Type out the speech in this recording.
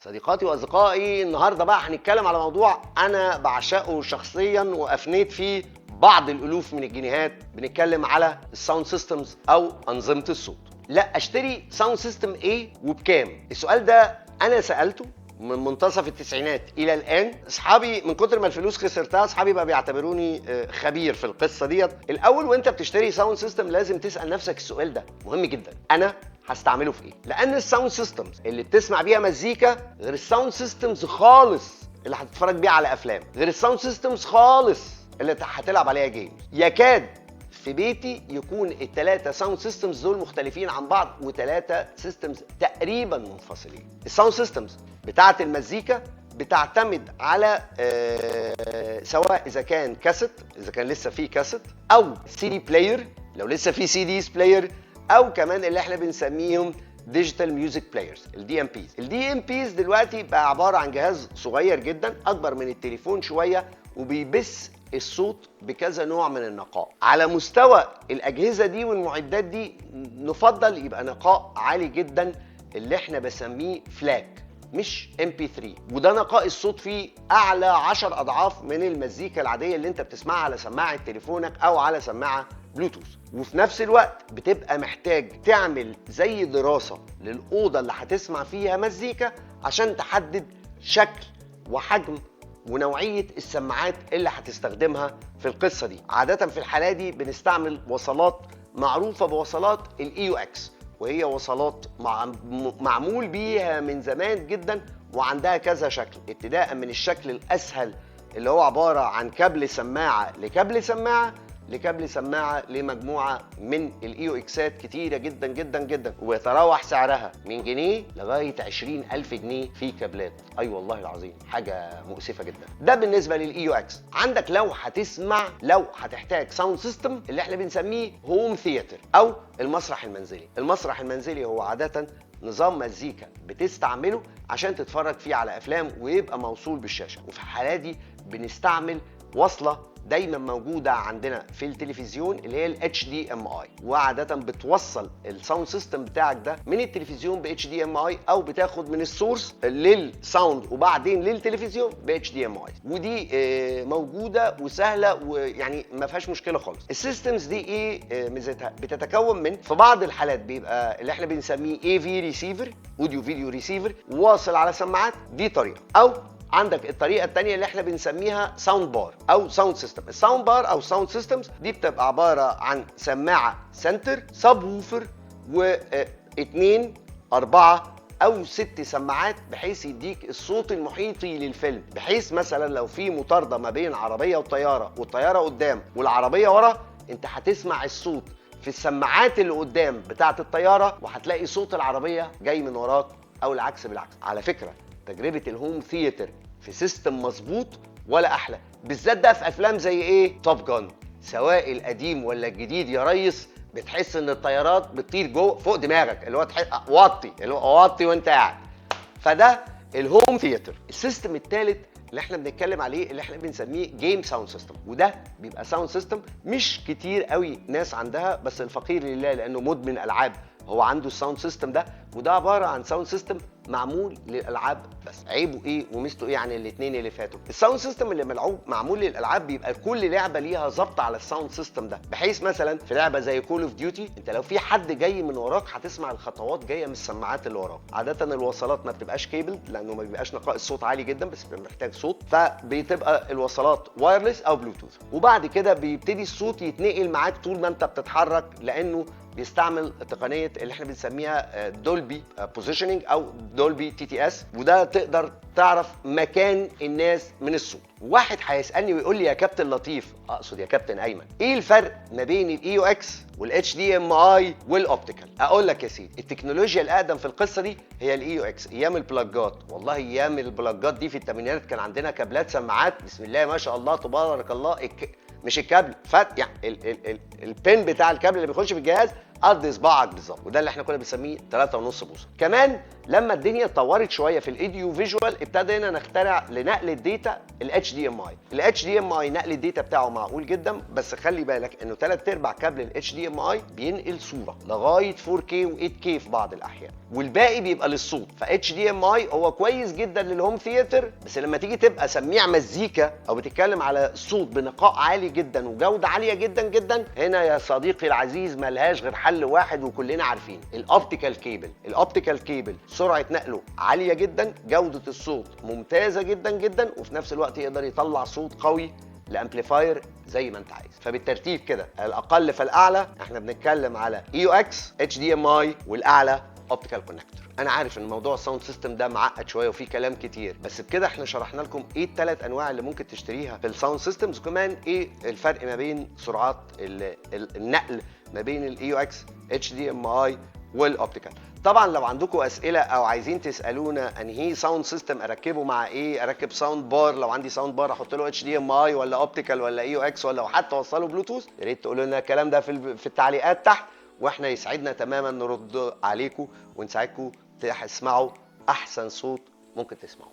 صديقاتي واصدقائي، النهارده بقى هنتكلم على موضوع انا بعشقه شخصيا وافنيت فيه بعض الالوف من الجنيهات. بنتكلم على ال sound systems او انظمة الصوت. لا اشتري sound system ايه وبكام؟ السؤال ده انا سالته من منتصف التسعينات الى الان. اصحابي من كتر ما الفلوس خسرتها اصحابي بقى بيعتبروني خبير في القصة ديت. الاول وانت بتشتري sound system لازم تسال نفسك السؤال ده، مهم جدا: انا هستعمله في ايه؟ لان ال sound systems اللي بتسمع بيها مزيكا غير ال sound systems خالص اللي هتتفرج بيها على افلام، غير ال sound systems خالص اللي هتلعب عليها games. يكاد في بيتي يكون الثلاثة sound systems دول مختلفين عن بعض، وثلاثة systems تقريبا منفصلين. ال sound systems بتاعه المزيكا بتعتمد على سواء اذا كان كاسيت، اذا كان لسه في كاسيت، او CD player لو لسه في CDs player، او كمان اللي احنا بنسميهم digital music players، ال DMPs. ال DMPs دلوقتي بقى عبارة عن جهاز صغير جدا اكبر من التليفون شويه، وبيبث الصوت بكذا نوع من النقاء. على مستوى الاجهزة دي والمعدات دي نفضل يبقى نقاء عالي جدا اللي احنا بسميه FLAC مش MP3، وده نقاء الصوت فيه اعلى 10 اضعاف من المزيكا العادية اللي انت بتسمعها على سماعه تليفونك او على سماعه بلوتوث. وفي نفس الوقت بتبقى محتاج تعمل زي دراسة للاوضه اللي هتسمع فيها مزيكا عشان تحدد شكل وحجم ونوعية السماعات اللي هتستخدمها في القصة دي. عادة في الحالة دي بنستعمل وصلات معروفة بوصلات ال AUX، وهي وصلات معمول بيها من زمان جدا وعندها كذا شكل، ابتداء من الشكل الاسهل اللي هو عبارة عن كابل سماعه لكابل سماعه لكابل سماعه لمجموعة من ال AUX ات كتيرة جدا جدا جدا، ويتراوح سعرها من جنيه لغاية 20,000 جنيه في كابلات. اي أيوة والله العظيم حاجة مؤسفة جدا. ده بالنسبة لل AUX. عندك لو هتسمع، لو هتحتاج sound system اللي احنا بنسميه home theater او المسرح المنزلي. المسرح المنزلي هو عادة نظام مزيكا بتستعمله عشان تتفرج فيه على افلام ويبقى موصول بالشاشه، وفي الحالة دي بنستعمل وصله دايما موجودة عندنا في التلفزيون اللي هي ال HDMI، وعاده بتوصل ال sound system بتاعك ده من التلفزيون ب HDMI، او بتاخد من ال source لل sound وبعدين للتلفزيون ب HDMI، ودي موجودة وسهلة ويعني ما فيهاش مشكلة خالص. ال systems دي ايه ميزتها؟ بتتكون من في بعض الحالات بيبقى اللي احنا بنسميه AV receiver، audio video receiver، واصل على سماعات، دي طريقه. او عندك الطريقة الثانية اللي احنا بنسميها sound bar او sound system. ال sound bar او sound systems دي بتبقى عبارة عن سماعه center، subwoofer، واثنين 4 او 6 سماعات، بحيث يديك الصوت المحيطي للفيلم، بحيث مثلا لو في مطاردة ما بين عربية وطياره، والطياره قدام والعربية ورا، انت هتسمع الصوت في السماعات اللي قدام بتاعه الطيارة، وهتلاقي صوت العربية جاي من وراك، او العكس بالعكس. على فكرة تجربه ال home theater في system مظبوط ولا احلى، بالذات ده في افلام زي ايه؟ Top Gun، سواء القديم ولا الجديد يا ريس، بتحس ان الطيارات بتطير جوه فوق دماغك، اللي هو وطي، اللي هو وطي وانت قاعد. فده ال home theater. ال system الثالث اللي احنا بنتكلم عليه اللي احنا بنسميه game sound system، وده بيبقى sound system مش كتير قوي ناس عندها، بس الفقير لله لانه مدمن العاب هو عنده ال sound system ده. وده عبارة عن sound system معمول للالعاب بس. عيبه ايه وميزته ايه عن الاثنين اللي فاتوا؟ ال sound system اللي ملعوب معمول للالعاب بيبقى كل لعبه ليها ظبط على ال sound system ده، بحيث مثلا في لعبه زي Call of Duty انت لو في حد جاي من وراك هتسمع الخطوات جاية من السماعات اللي وراك. عادة الوصلات ما بتبقاش كيبل لانه ما بيبقاش نقاء الصوت عالي جدا، بس بيبقى محتاج صوت، فبتبقى الوصلات wireless او بلوتوث. وبعد كده بيبتدي الصوت يتنقل معاك طول ما انت بتتحرك، لانه بيستعمل تقنية اللي احنا بنسميها Dolby positioning او Dolby TTS، وده تقدر تعرف مكان الناس من الصوت. واحد هيسالني ويقول لي يا كابتن لطيف، اقصد يا كابتن ايمن، ايه الفرق ما بين ال AUX وال HDMI وال optical؟ اقول لك يا سيدي، التكنولوجيا الاقدم في القصة دي هي ال AUX، ايام ال plug ات. والله ايام ال plug ات دي في الثمانينات كان عندنا كابلات سماعات بسم الله ما شاء الله تبارك الله، مش الكابل فات يعني ال ال ال ال pin بتاع الكابل اللي بيخش في الجهاز قد صباعك بالظبط، وده اللي احنا كنا بنسميه 3.5 بوصه. كمان لما الدنيا اتطورت شوية في ال audio visual ابتدينا نخترع لنقل ال data ال HDMI. ال HDMI نقل ال data بتاعه معقول جدا، بس خلي بالك انه 3/4 كابل ال HDMI بينقل صوره لغاية 4K و8K في بعض الاحيان، والباقي بيبقى للصوت. ف HDMI هو كويس جدا لل home theater، بس لما تيجي تبقى سميع مزيكا او بتتكلم على صوت بنقاء عالي جدا وجوده عالية جدا جدا، هنا يا صديقي العزيز ملهاش غير حل واحد وكلنا عارفين، ال optical cable. ال optical cable سرعة نقله عالية جدا، جوده الصوت ممتازة جدا جدا، وفي نفس الوقت يقدر يطلع صوت قوي ل amplifier زي ما انت عايز. فبالترتيب كده الاقل فالاعلى، احنا بنتكلم على AUX، HDMI، والاعلى optical connector. انا عارف ان موضوع ال sound system ده معقد شوية وفيه كلام كتير، بس بكده احنا شرحنا لكم ايه الثلاث انواع اللي ممكن تشتريها في ال sound systems، وكمان ايه الفرق ما بين سرعات النقل ما بين ال AUX، HDMI وال optical. طبعا لو عندكم اسئلة او عايزين تسالونا انهي sound system اركبه مع ايه، اركب sound bar، لو عندي sound bar احط له HDMI ولا optical ولا AUX ولا حتى اوصله بلوتوث، يا ريت تقولوا لنا الكلام ده في التعليقات تحت، واحنا يسعدنا تماما نرد عليكم ونساعدكم تسمعوا احسن صوت ممكن تسمعوه.